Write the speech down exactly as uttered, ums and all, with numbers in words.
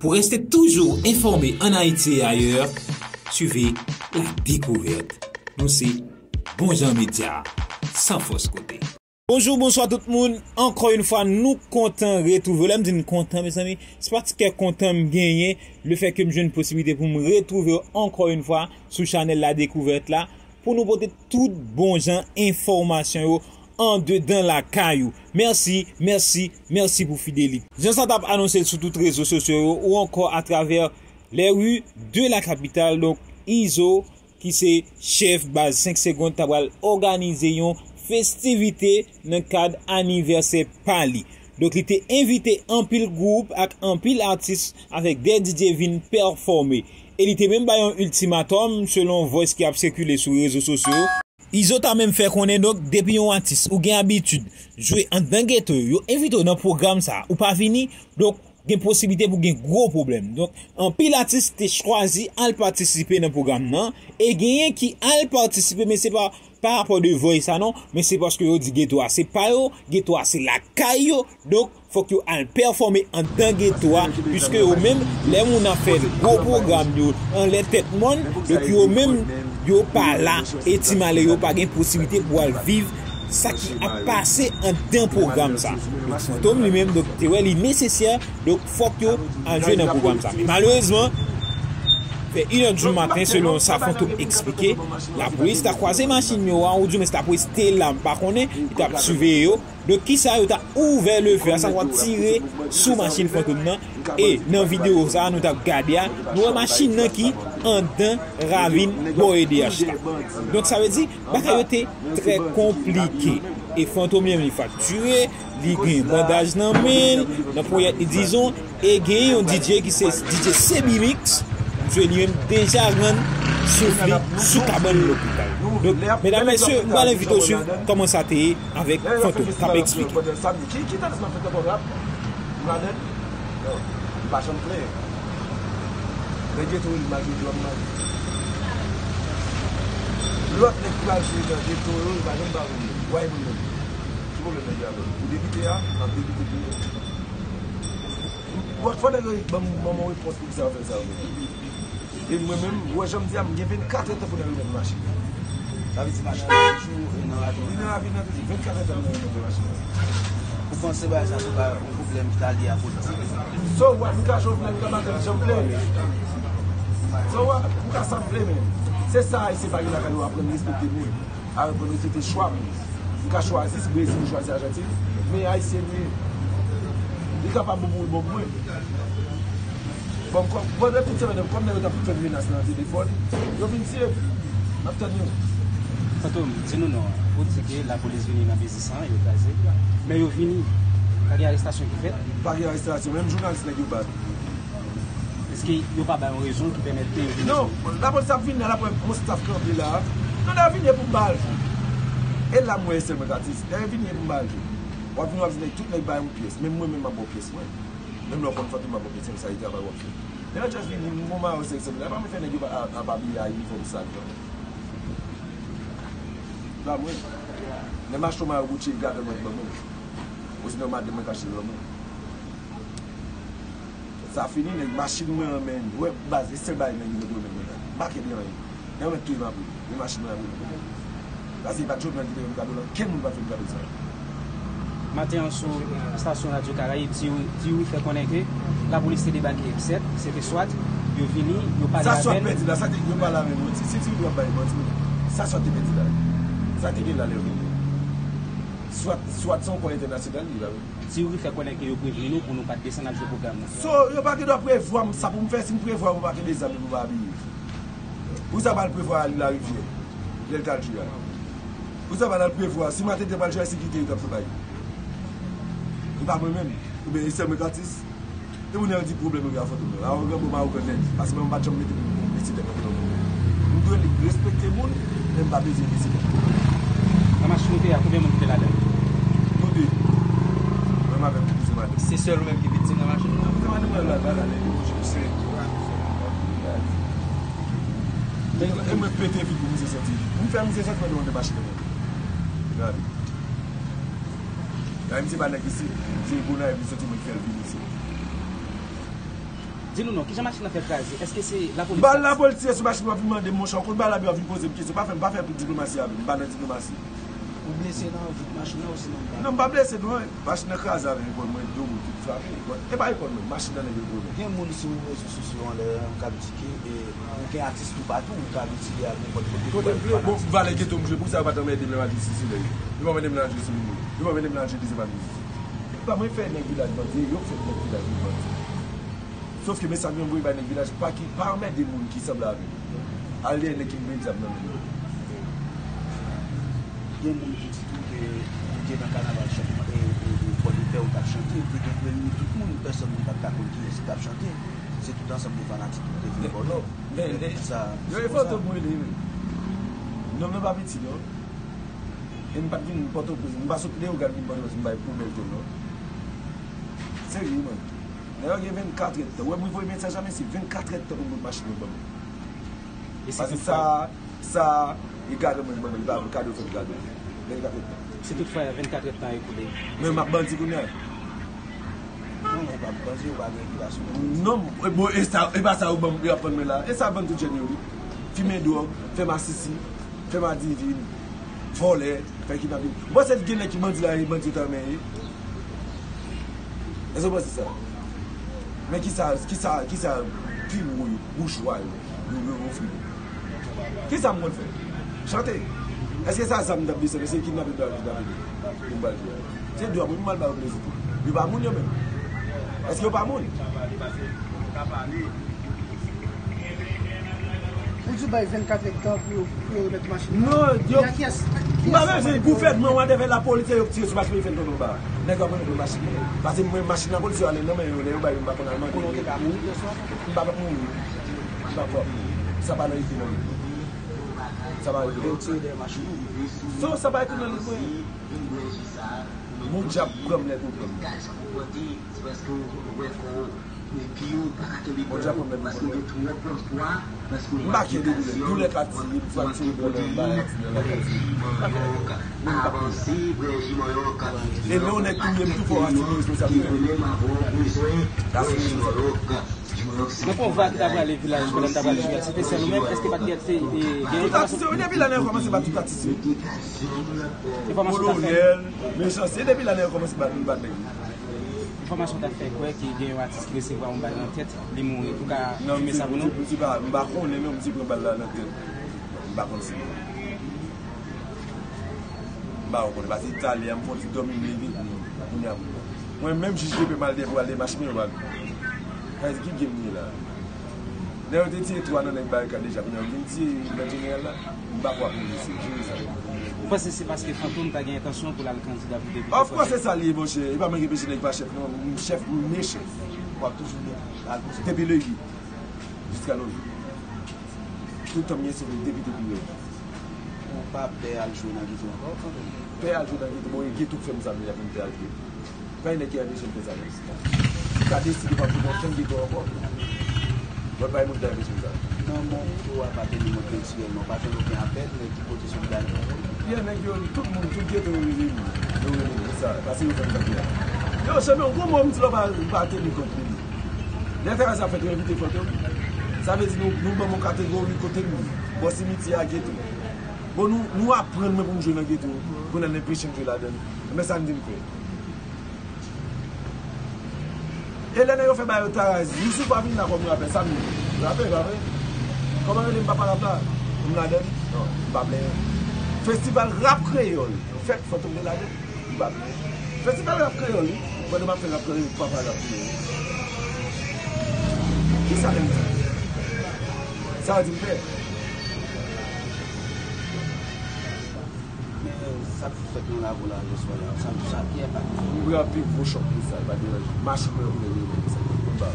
Pour rester toujours informé en Haïti et ailleurs, suivez La Découverte. Nou se Bon Jan Medya, san fòs kote. Bonjou, bonswa tout moun. Ankò yon fwa, nou kontan retwouve w. Lè m di n kontan, mezanmi, se pa ti kè kontan m genyen, lefètke m jwenn posiblite pou m retwouve w ankò yon fwa sou chanèl La Découverte la, pou nou pote tout bon jan enfòmasyon yo andedan lakay ou. Mèsi, mèsi, mèsi pou fidelite. Jan sa t ap anonse l sou tout rezo sosyo yo, ou ankò atravè les rues de la capitale, donk Izo, ki se chèf baz senk segonn, ta pral òganize yon festivite nan kad anivèsè pa li. Donk, li te envite anpil gwoup ak anpil atis avèk de D J vin pèfòme. E li te menm bay yon iltimatòm, selon voice ki ap sikile sou rezo sosyo yo. Izo ta menm fè konnen, donk, depi yon atis ou gen abitid jwe anndan geto yo, yo envite w nan pwogram sa a, ou pa vini, donk, gen posiblite pou gen gwo pwoblèm. Donk, anpil atis te chwazi al patisipe nan pwogram nan, e genyen ki al patisipe, men se pa pa rapò de voice sa non, men se paske yo di geto a se pa yo, geto a se lakay yo, donk, fòk yo al pèfòme anndan geto a, piske yo menm, lè moun ap fè gwo pwogram yo anlè tèt mòn, donk yo menm, yo pa la, e ti malere yo pa gen posiblite pou al viv sa ki ap pase anndan pwogram sa. Donk, Fantom li menm, donk, te wè li nesesè, donk, fòk yo al jwe nan pwogram sa. Men malerezman, vè inè di maten, selon sa Fantom eksplike, lapolis ta kwaze machin yo a, oudimwens lapolis te la, m pa konnen, li t ap siveye yo. Donk, kisa yo ta ouvè lefè a, sa vle tire sou machin Fantom nan. E nan videyo sa a nou t ap gade a, nou wè machin nan ki anndan ravin bò E D H la. Donk, sa vle di, bagay yo te trè konplike. E Fantom li menm li fraktire, li gen bandaj nan men l, nan ponyèt li, dizon, e gen yon D J ki se D J Sebi Mix, misye li menm deja rann souf li sou kabann lopital. Donk, medam, mesye, m pral envite w swiv kòman sa te ye avèk Fantom k ap eksplike. Ki, ki tandans nan fèt ankò rap? M pa dèt. Non, m pa janm plenyen. Nèg geto wi, m al jwe djòb nan. Lòt nèg ki al jwe nan geto yo, yo pa janm ba moun yo. Why moun yo? Ki pwoblèm nèg yo avè w? Ou depite a, m ap depite tou. Fò, fò nèg yo ban m, ban m yon repons pou kisa yo fè sa yo menm. E mwen menm, ou wè jan m di a, m gen vennkat èdtan pou n al remèt machin nan. Sa vle di machin nan toujou nan ravin nan? Li nan ravin nan toujou, vennkat èdtan pou n al remèt machin nan. Ou panse bagay sa se pa yon pwoblèm ki ta lye a potansye? So what, m ka Jovenel, m ka Martelly, jan m vle. So what, m ka sa m vle, men se sa Ayisyen pa gen lakay yo, aprann respekte moun. Aprann respekte chwa m. M ka chwazi si Brezil, m chwazi Ajantin, men Ayisyen m ye. Li kapab bon pou l bon pou mwen. Bon, kòm, pandan tout semèn nan, kòm nèg yo t ap fè m menas nan telefòn, yo vin tiye m. M ap tann yo. Fantom, di nou non. Ou di ke lapolis vini nan biznis lan, yo kraze. Men yo vini, pa gen arestasyon ki fèt? Pa gen arestasyon, menm jounalis nèg yo bat. Èske yo pa bay yon rezon ki pèmèt ke yo vini? Non, lapolis ap vini la, l ap wè yon staf kanpe la. Non, lè yo vini e pou m ba yo jou. E la m wè e sèl mwen k atis. Lè yo vini e pou m ba yo jou. W ap vini, w ap di nèg, tout nèg bay yon pyès. Menm mwen menm m ap ba w pyès mwen. Menm lè w konn Fantom m ap ba w pyès, se sa e travay w ap fè. Lè yo just vini, m gon mayo senk san mil la, pa mwen fè nèg yo pa, ap abiye a inifòm sal, non. La mwen, lè m achte yon mayo Gucci, gade mwen ban mwen. Osinon madanm mwen k achte l ban mwen. Sa fini, nèg machin mwen an men, wè baz, e sèl bagay nèg yo mete yo men mwen la. M pa kenbe anyen. Nèg yo mèt touye m apre, men machin mwen apre. Paske e pa t Jovenel ki te fè m kado l, ankenn moun pa t fè m kado sa. Maten an sou estasyon Radyo Karayib, Diri, Diri fè konnen ke lapolis te debake sèt, se te swat, yo vini, yo pale avè l. Sa swat pèdi la, sa te, yo pale avè l, wi, se, se Diri ap bay manti, wi. Sa swat te pèdi la. Sa te gen la lè yo vini. Swat, swat se yon kò entènasyonal li la, wi. Diri fè konnen ke yo prevni nou pou nou pa t desann al jwe pwogram nan. So, yo pa gen dwa prevwa m, sa pou m fè, si m prevwa yo pou m pa kenbe zam yo, pou m pa abiye. Poukisa pa al prevwa Lil Larivyè lè l t al jwe a? Poukisa pa al prevwa si Matete pral jwe a, se ki te yo t ap fè bay? E pa mwen menm, oubyen e sèl mwen k atis? E moun yo di pwoblèm yo gen a Fantom nan. Awogan bon, awogan nèt. Paske mwen m pa t janm mete pou m bese tèt mwen pou yon moun. M dwe respekte moun, men m pa bezwen bese tèt mwen. Nan machin ou te a, konbyen moun ki te ladan l? Nou de. Mwen avèk kouzen madanm. Se sèl ou menm ki viktim nan machin nan? Kouzen madanm mwen la, la, la, la, la. E mwen pete vit pou misye soti. M fè misye soti, mwen te monte machin nan. Gade. Gade, misye pa nèg isit. Se Gonayiv li soti, mwen ki fè l vin isit. Di nou non, kijan machin nan fè kraze? Èske se lapolis ki... Bal lapolis tire sou machin, w ap vin mande m, monchè, w konn bal la, w ap vin poze m kesyon. Pa fè m, pa fè diplomasi avè m, m pa nan diplomasi. Ou blese nan vit machin nan osi nan bal? Non, m pa blese non, machin nan kraze avè epòl mwen, do m tout frape. Bon, e pa epòl mwen, machin nan nèg yo pran. Gen moun sou rezo sosyo anlè an k ap di ke, e, ou gen atis toupatou, ou ka retire al nenpòt kote. Kote m vle, bon, valè geto m jwe, poukisa yo pa t anmède m lè m al jwe Sisi lè yo? Yo pa anmède m lè m al jwe Sisi. Yo pa anmède m lè m al jwe dezyèm al jwe Sisi. Pa mwen fè nèg vilaj bandi, yo k fè nèg vilaj vin bandi. Sòf ke mesaj mwen voye bay nèg vilaj, pa ki, pa anmède moun ki sanble avè m. Al dèyè nèg ki gen zam nan men yo. Gen moun ki di tou ke ou te nan kanaval Chòk, e, e, e, Pòdepè, ou t ap chante, ou te gen premye tout moun, pèsonn moun pa t ka konn kiyès ki t ap chante. Se tout ansanm de fanatik ou te vin bò nou. Men, men, sa, yo e fantom rele, wi. Nonm nan pa piti, non. E m pa t vin Pòtoprens, m pa sot Leyogàn vin Pòtoprens, m bay poubèl tou, non. Serye, mwen. Nèg yo gen vennkat èdtan. Ou wè m voye mesaj la, men se vennkat èdtan pou m pot machin yo ban m. E si... Paske toutfwa sa, sa, egare mwen ban m, li pa kado fè m kado. Vennkat èdtan. Si toutfwa vennkat èdtan ekoule? Men m ap bandi kounye a. Non, men pa bandi, yo pa gen repitasyon nan bandi. Non, e bon, e sa, e pa sa yo ban m, yo ap vann mwen la. E sa vann tout jèn yo, wi. Fimen dwòg, fè masisi, fè madivin, vòlè, fè kidnapin. Ou panse gen nèg ki bandi la, e bandi yo ta renmen ye? Èske w panse sa? Men kisa, kisa, kisa pi wo yo, boujwa yo, yo, yo ofri nou? Kisa m konn fè? Chante. Èske sa zam m t ap desann? Èske kidnapin m t ap kidnape li? Pou m pral jwe. Se dwa mwen pou m al ba yo plezi tou. Yo pa moun yo menm. Èske yo pa moun? Ou di w bay vennkat èdtan pou yo, pou yo remèt machin nan. Non, yo... Kiyès, kiyès... M pa bezwen gouvènman, whatever, lapolis, yo tire sou machin, yo fè l tonbe anba. Nèg yo ap remèt mwen machin mwen. Paske mwen, machin lapolis yo ale nan men yo, lè yo bay, m pa konn al mande. Konnen w te ka mouri, bonswa. M pa p ap mouri. M pa p ap mouri. Sa pa nan ekri nan liv mwen. Sa pa ekri. Yo tire dèyè machin ou. Non, sa pa ekri nan liv mwen. Bon dyab pran m lè tou pran m. Bon dyab pran m lè tou pran m. M pa kenbe doulè. Doulè ka tiye m, fraktire doulè anba, fraktire anba, fraktire. M pa kenbe. Menm pa kenbe. E lè yon nèg touye m tou fò, asime responsabilite. Asime responsabilite. Nan konvwa ki ta prale vilaj pandan n ta pral jwe a, se te sèl ou menm? Èske pa t gen, e, gen... Tout atis yo, depi lane a kòmanse, pa tout atis yo. Enfòmasyon w t ap fè. Kolonèl, mechanste, depi lane a kòmanse, pa tout bat nèg. Enfòmasyon w t ap fè kwè ke gen yon atis ki resevwa yon bal nan tèt, li mouri. Ou ka konfime sa pou nou? Non, m se, m se pa, m pa konnen non, m se pran bal la nan tèt. M pa konn si M pa wè konnen, paske talè a m fè yon ti dòmi, m leve, kounye a, mwen menm jij de pe m al dèyè pou al dèyè machin mwen, yo pa vin. Sa vle di ki game m ye la? Lè yo te tiye twa nan nèg Barikad deja, kounye a yo vin tiye nèg jeneral la, m pa kwè ap rive se jere sa. Ou panse se paske Fantom ta gen entansyon pou l al kandida pou depite? Of course, se sa li ye, monchè. E pa mwen ki peche nèg pa chèf, non. M chèf, m ye chèf. W ap toujou al pou... Depi le uit jiska nos jours. Tout tan m ye, se depite pi rèd. Ou pa pè al jwe nan geto ankò, Fantom? Pè al jwe nan geto, bon, e geto k fè m sa m ye la pou m pè al jwe. Pa gen nèg ki anpeche m fè sa, non. M ka deside pa m jwe nan okenn geto ankò. Lòt pa gen moun ki ka anpeche m sa. Nan moman ou a pa te ni mond kiltirèl, non, pa jwenn okenn apèl, nèg ki pote solidarite pou ou? Byen, nèg yo, tout moun, tout geto yo rele m. Yo rele m pou sa, paske yo fè m sa ki la. Yo, Chanpyon, gon mo m di la, pa, pa teni kont li. Lè travay sa fèt, yo envite Fantom. Sa vle di nou, nou ban m yon kategori kote nou, bò simityè a geto. Bon, nou, nou aprann mwen pou m jwe nan geto, pou n al nan peche m jwe ladan l. Enben, sa n di m fè. E lè nèg yo fè bagay yo taraz, Youssouf pa vin la kòm rapè, sa m ye? Rapè, pa vre? Kòman rele m papa rap la? M ladan li? Non, m pa plenyen. Festival rap kreyòl fèt, Fantom te ladan l? M pa plenyen. Festival rap kreyòl, wi. Pandan m ap fè rap kreyòl, papa rap kreyòl. Kisa lè m di? Sa yo di m fè? Men sa k fèt nan lakou la jodi a, sa, sa ki enpak li? M pran pi gwo chòk pou sa, li pa deranje m. Machin mwen yo vle rele m, sa k fèt konba.